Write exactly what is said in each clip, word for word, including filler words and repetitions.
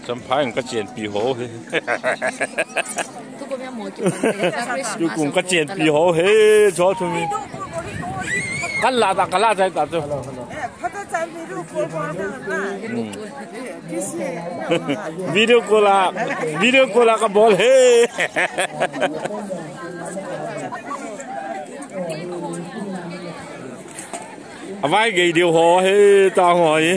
Champhai in ka chenpi ho hi. Tukum ka chenpi ho hi, jo thumi. Kan la ta, kan la jai ta tu. Hmm. Video call a, video call a ka bol hi. Avai gei diu ho hi, ta ho hi.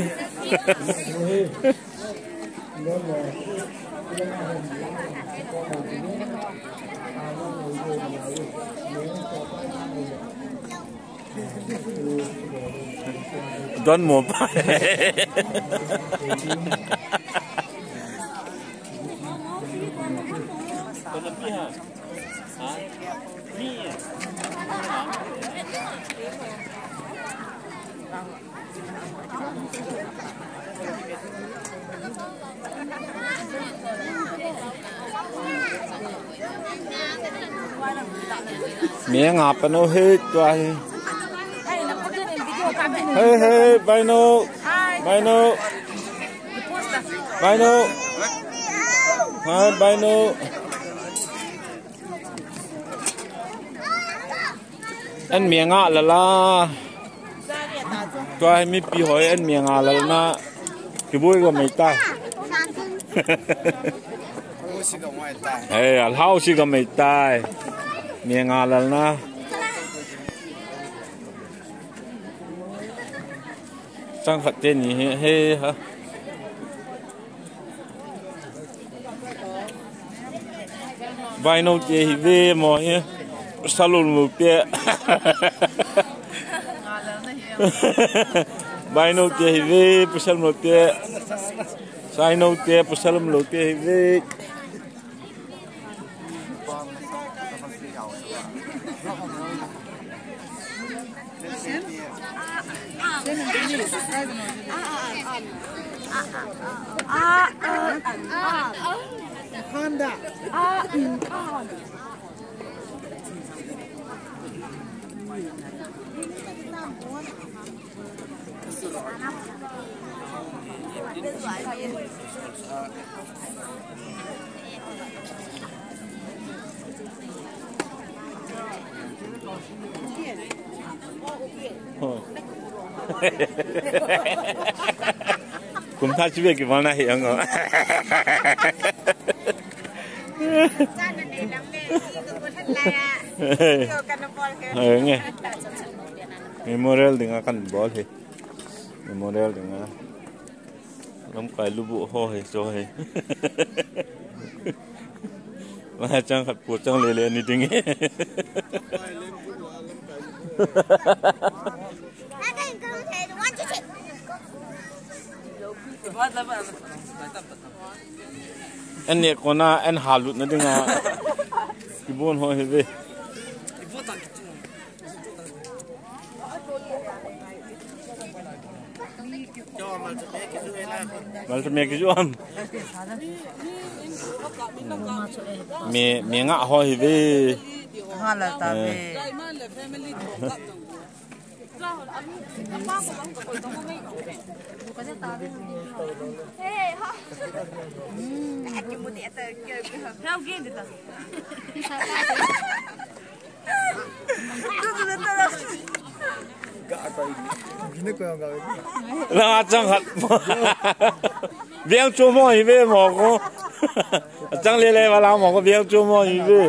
Don mo pa. Mi nga pano he tua hi. Hey, hey, Baino. Baino. Baino. Hi, Baino. An mi nga lala. Tua hi mipi hoi an mi nga lal na. Kibui ga mai tai. Hey, alhau si ga mai tai. Mi nga lal na. Chang khat te ni hi, hi ha. Baino te hi ve mo hi. Salon mo pe. Baino te hi ve, pasal mo pe. Saino te, pasal mo te hi ve. Panda. Kum tha chibe ki bana hi ang. Nge. Memorial dinga kan bol hi. Memorial dinga. Lamkai lubu ho hi, cho hi. Wah, chang khat pu chang lele ni ding. An ne kona an halut na dinga. Kibon ho hi ve. Mal tu me ki juam. Me, me nga ho hi ve. Hala ta ve. Langa chang khat. Veng chu mo hi ve mo ko. Chang lele wala mo ko veng chu mo hi ve.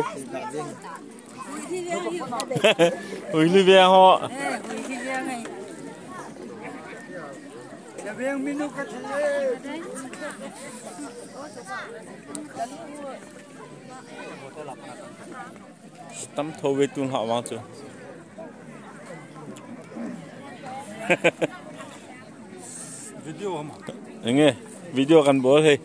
Ui li veng ho. Tam tho ve tun ha vang chu. Video ham. Enge, video kan bol hi.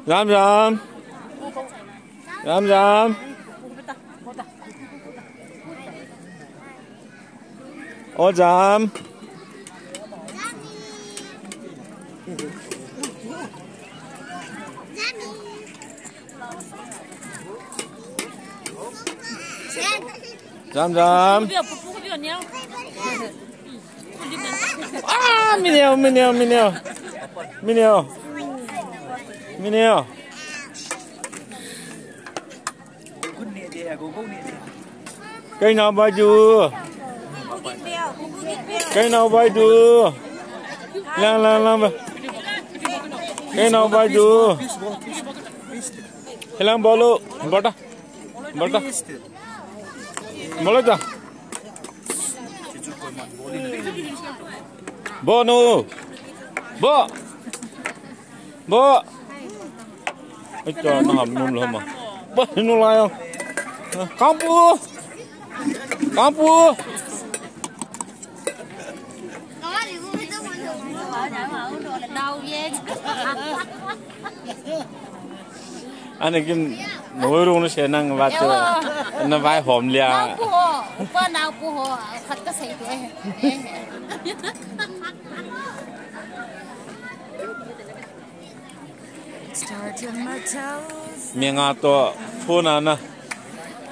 Ram ram. Ram ram. O jam. Jam jam. Ah, mi neo, mi neo, mi neo. Mi neo. Mi neo. Kei nao bai du. Kei nao bai du. Lang, lang, lang ba. Kei nao bai du. Helang bolo. Bota. Bota. Bolo ta. Bo nu. Bo. Bo. Ai, cho nó hầm num lắm mà. Bo, nu lai không? Kampu. Kampu. Ani kin noi rung na se nang va chu. Ewa. Na vai hom lia. Nau pu ho, upa nau pu ho, khat ka sei te. Menga to phone ana.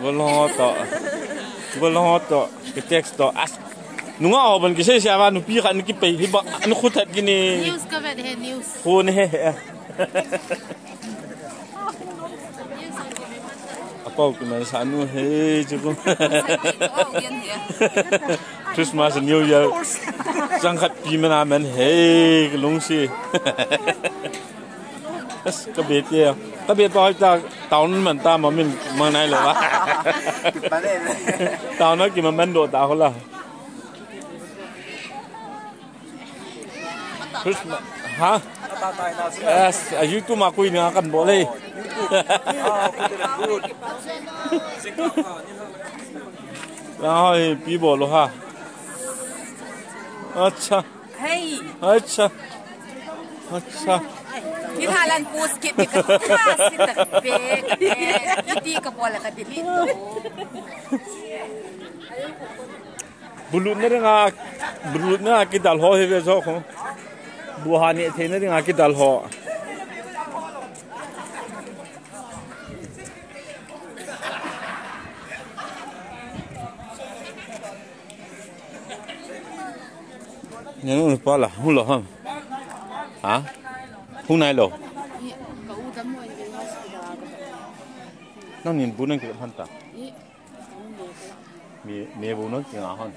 Golho to. Golho to. Ke text to. As. Nunga oban ke sei sia va nupi khat ni ki pei hi ba. Anu khut hat ki ni. News ka vet he news. Phone he he. Apau ki man sa nu he chu ko. Christmas and New Year. Jang khat pi man a man he lung si. Yes, ka be tia. Ka be pa ta town man ta ma min mang nai lo ba. Town na ki ma man do ta ho la. Christmas. Ha? Yes, a YouTube ma kui na kan bo le. Lang hoi pi bo lo ha. Acha. Hey. Acha. Acha. Ni thalan post kit ni ka class kit tak pe ka te. Kiti ka bola ka delete to. Bulut na ringa, bulut na kidal ho he ve jo ko. Bu ha ne the na ringa kidal ho. Nenu pa la, hung lo ham. Ha? Hung nai lo. Nang nin bu nang ki phan ta. Mi, mi bu nang ki nga hon.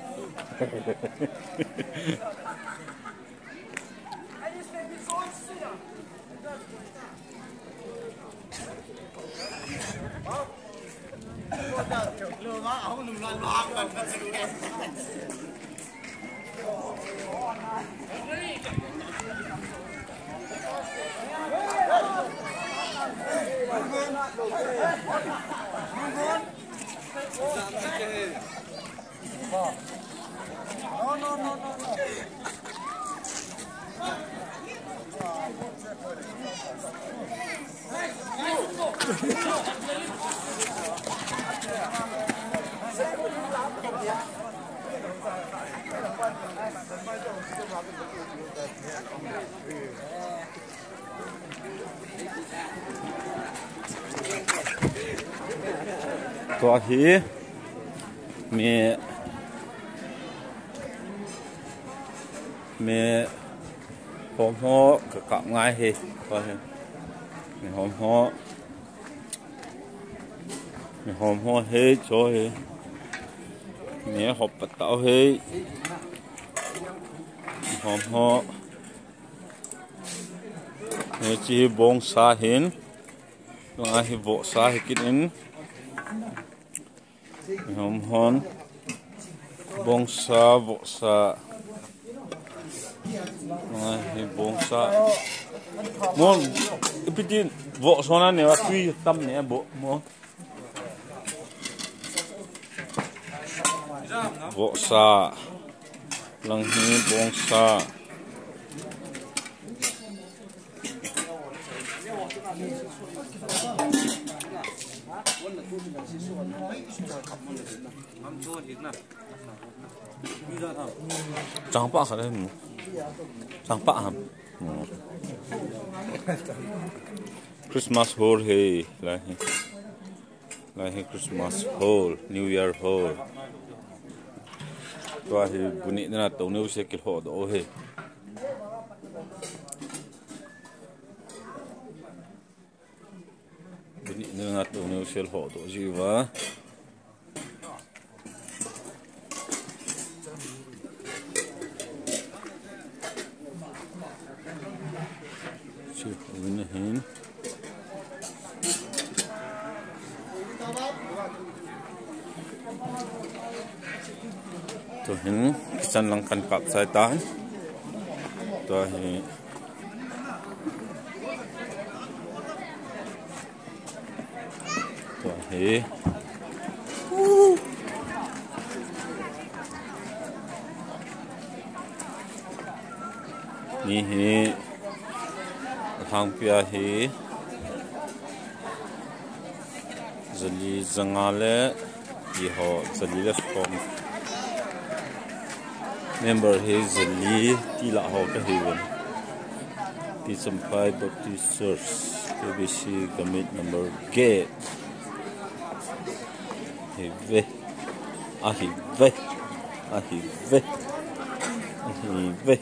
Tua hi mi, mi hom ho ka kap ngai hi. Tua hi mi hom ho, mi hom ho hi cho hi mi hop patau hi mi hom ho. Hiche hi bongsa hin. Langa hi vohsa hi kit in. Hom hon. Bongsa, vohsa. Langa hi bongsa. Mo, ipi tin vohsa na ne, tui tam ne, bo, mo. Vohsa. Lang hi bongsa. Changpah khat ahi. Changpah ham. Christmas hol hi lai hi. Lai hi Christmas hol, New Year hol. Tua hi bu nehna toneo se kilhodoh u ahi. Bu nehna toneo se lhodoh jiuva. Chu, uvin ahin. Tuhin, kitchen lang kan kap chai tan. Tua hi. Tua hi. Ni hi. Lhangpia hi. Jali janga le. Iho, jali le som. Member hi jali tila ho kahiuvin. Pi Champhai Baptist Church, K B C Gamit number gate. Ahive. Ahive. Ahive. Ahive.